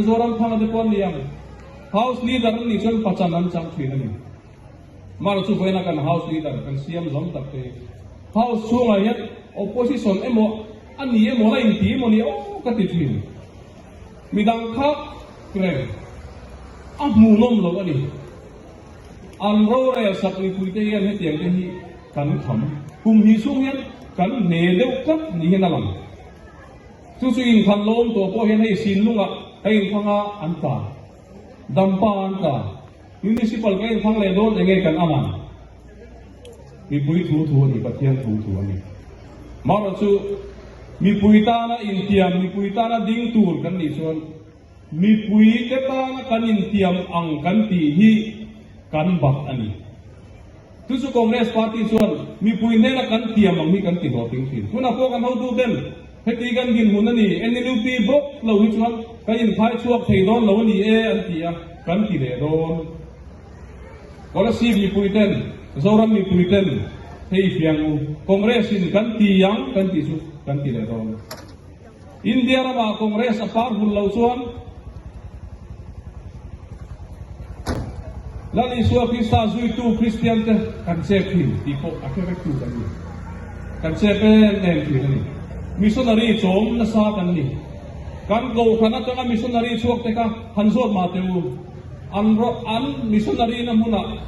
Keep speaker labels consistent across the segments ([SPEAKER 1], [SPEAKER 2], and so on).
[SPEAKER 1] Pu Zoramthanga te pawh an ni ang. House leader an nih chuan pachan an chang thin a ni. Mara chu vawiina kan House leader kan siam zawm tak te hi House chhungah hian opposition emaw a ni emaw la inti emaw ni aw ka ti thin. Midang kha reng a hmuhnawm lo a ni. An rorel sak mipuite hian hetiang te hi kan kham. Kum hnih chhung hian kan hne deuh tlat ni hian a lang. Chu chu inthlan lo awm tawh pawh hian hei Sinlungah ka inthlang a an tla. Dampa an tla. Municipal ka inthlang leh dawn enge kan ang ang? Mipui thu thu a ni, Pathian thu thu a ni. Marawh chu mipui tana intiam, mipui tana ding tur kan nih chuan mipui te tana kan intiam ang kan tih hi kan bak a ni. Chu chu Congress party chuan mipui hnena kan tiam ang hi kan ti hlawhtling thin. Tunah pawh kan hotu ten heti kan dinhmun a ni, NLUP bawk lo hi chuan kan inphai chhuak thei dawn lo a ni e an ti a, kan ti leh dawn. Kolasib mipui ten, Zoram mipui ten hei fiang u, Congress in kan ti ang kan tih chu kan ti leh dawn. India ramah Congress a par hul lo chuan Lal Isua Krista zuitu Kristian te kan chep thin tih pawh a hre vektu kan ni. Kan chep em em thin a ni. Missionary chawm nasa kan ni. Kan kohhran atanga missionary chhuak te kha han zawt mah teh u. An an missionary na hmunah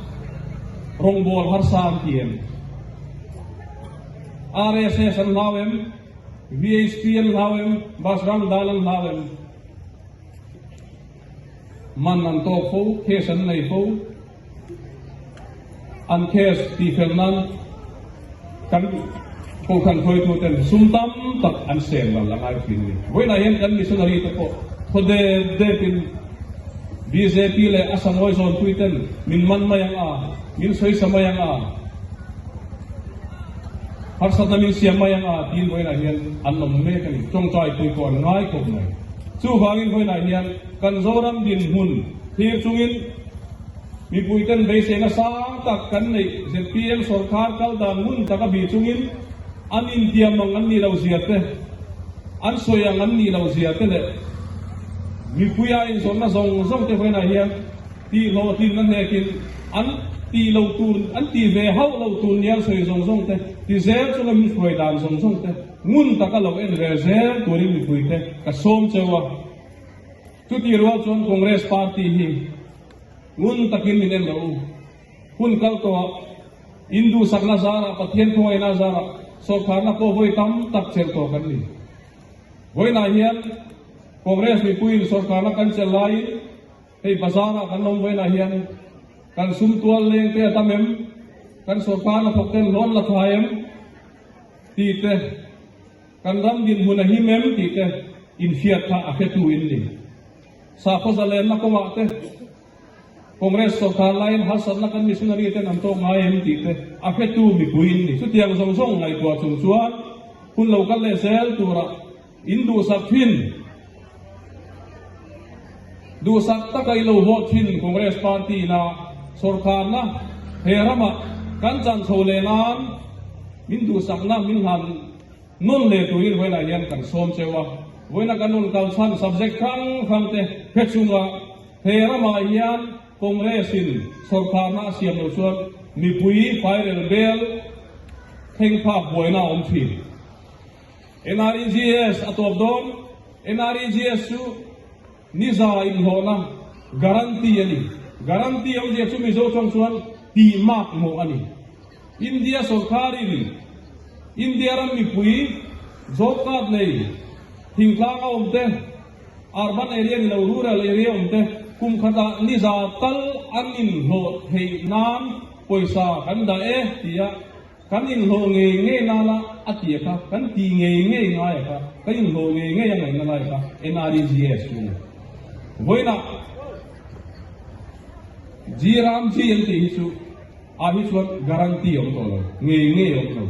[SPEAKER 1] rawngbâwl harsa an ti em? RSS an hlau em? VHP an hlau em? Bajrang Dal an hlau em? Man an tawk fo, case an nei fo. An case tihfel nan kan Kohhran hruaituten sum tam tak an seng ral a ngai thin a ni. Vawiinah hian kan missionary te pawh thaw dep depin bjp leh a sangawi zawnpuiten min man mai ang a, min sawisa mai ang a, Harsatna min siam mai ang a tiin vawiinah hian an awm mek a ni. Tawngtai pui pawh an ngai khawp mai. Chuvangin vawiinah hian kan Zoram dinhmun thlir chungin mipuiten beiseina sang tak kan neih zpm sawrkar kal dan ngun tak a bih chungin an intiam ang an nih loh zia te, an sawi ang an nih loh zia te leh mipuia inzawrhna zawng zawng te vawiinah hian Tih hlawhtlinna hnekin an tih lo tur, an tih ve hauh lo tur nia sawi zawng zawng te, ti zel chunga min hruai dan zawng zawng te, ngun taka lo en ve zel turin mipuite ka sawm cheu a. Chutih rual chuan Congress Party hi ngun takin min en rawh u. Hun kal tawhah Hindu sakna zarah, Pathian khawngaihna zarah sawrkharna pawh vawi tam tak chelh tawh kan ni. Vawiinah hian Congress mipuiin sawrkharna kan chelh laiin, Hei bazar ah kan lo vawiinah hian kan sum tual leng te a tam em? Kan sawrkar a thawk ten loan la thlai em? Tih te, kan ram dinhmun a him em tih te inhriat kha a hretu in ni. Sakhaw zalenna kawngah te Congress sawrkar laiin harsatna kan missionary ten an tawk ngai em tih te a hretu mipui in ni. Chutiang zawng zawng ngaihtuah chung chuan hun lo kal leh zel turah In duhsak thin, duhsak taka i lo vote thin Congress Party na sawrkharna he ramah kan chan chho leh nan min duhsakna min hlan nawn leh turin vawiinah hian kan sawm cheu a. Vawiina kan rawn kal chhan subject hrang hrang te hre chunga he ramah hian Congress in sawrkharna a siam loh chuan mipui fairel bel thleng phak buaina a awm thin. NREGS a tawp dawn. NREGS chu niza inhlawhna guarantee a ni. Guarantee awmzia chu Mizo tawng chuan tih mak mawh a ni. India sawrkarin India ram mipui job card nei thingtlang a awm te, urban area ni lo rural area awm te kum khatah niza tal an inhlawh theih nan pawisa kan dah e tia Kan inhlawh ngei ngei nana a ti a kha, kan ti ngei ngei ngai a kha, kan inhlawh ngei ngei a ngaihna lai kha NREGS chu a ni. Vawiinah G Ram G an tih hi chu ah hi chuan guarantee a awm tawh lo, ngei ngei a awm lo.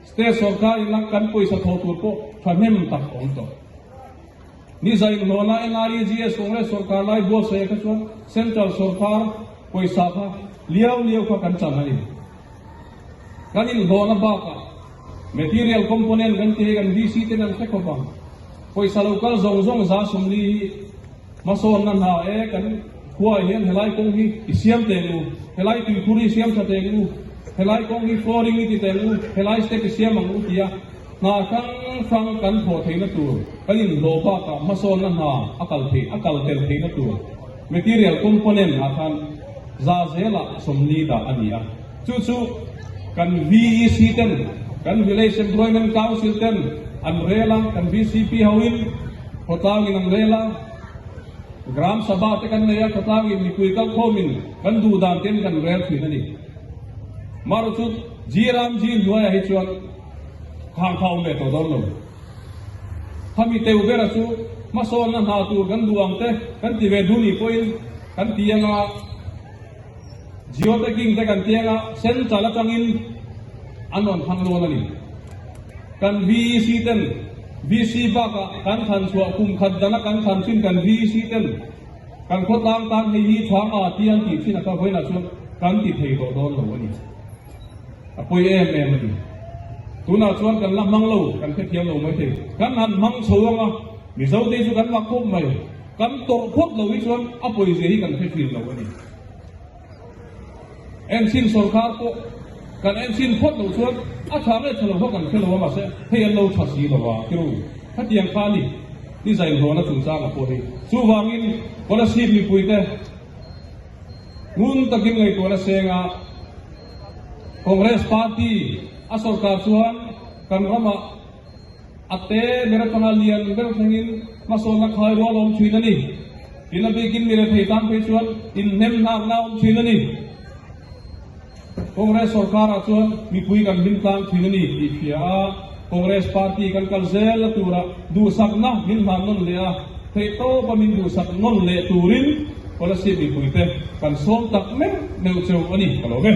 [SPEAKER 1] State sorkar ina kan pawisa thawh tur pawh thahnem tak a awm tawh. Niza inhlawhna NREGS Congress sorkar lai buatsaih kha chuan Central sorkar pawisa kha liau liau kha kan chan a ni. Kan inhlawhna bakah material component kan ti hi kan VC ten an hre khawp ang. Pawisa lo kal zawng zawng 40% hi. Hmasawnna hna e kan khuaah hian helai kawng hi i siam teng u, helai tuikhur hi siam tha teng u, helai kawng hi flooring i ti teng u, helai step i siam ang u tia hna hrang hrang kan thawh theihna tur kan inhlawh bakah hmasawnna hna a kal theih a kal tel theihna tur material component ah khan za zelah 40 dah a ni a. Chu chu kan VEC ten, kan Village Employment Council ten an rel a, kan VCP hoin khawtlangin an rel a, Gram Sabha te kan nei a, khawtlangin mipui kalkhawmin kan duh dan ten kan rel thin a ni. Marawh chu G-Ram-G hnuaiah hi chuan khang kha a awm ve tawh dawn lo. Khami teu bera chu hmasawnna hna tur kan duh ang te kan ti ve duh nih pawhin kan ti anga, Geotagging te kan tiang a, central atangin an rawn thlang dawn a ni. Kan VEC ten VC bakah kan thlan chhuah kum khat dana kan thlan thin kan VEC ten kan khawtlang tan hei hi tha nga ti an tih thin a kha vawiinah chuan kan ti thei tawh dawn lo a ni. A pawi em em a ni. Tunah chuan kan la hmang lo, kan hrethiam lo mai thei. Kan han hmang chho ang a, Mizote chu kan mak khawp mai. Kan tawrh phawt lo hi chuan a pawizia hi kan hre thin lo a ni. Enchhin sawrkar pawh kan enchhin phawt loh chuan a tha nge tha lo kha kan hre lo a, mahse hei an lo tha si lo a, tiru khatiang kha a ni ni zainhlawhna chungchanga pawh hi. Chuvangin Kolasib mipuite ngun takin ngaihtuahna senga Congress party a sawrkar chuan kan ramah A te ber atanga lian ber thlengin hmasawnna khai rual awm thin a ni. Tin a bikin mi rethei tan phei chuan inhnem hnakna awm thin a ni. Congress sorkarah chuan mipui kan hlim tlang thin a ni tih hria a, Congress party kan kal zel a tura duhsakna min hlan nawn leh a, theihtawpa min duhsak nawn leh turin Kolasib mipuite kan sawm tak meuh meuh cheu a ni ka lo ve.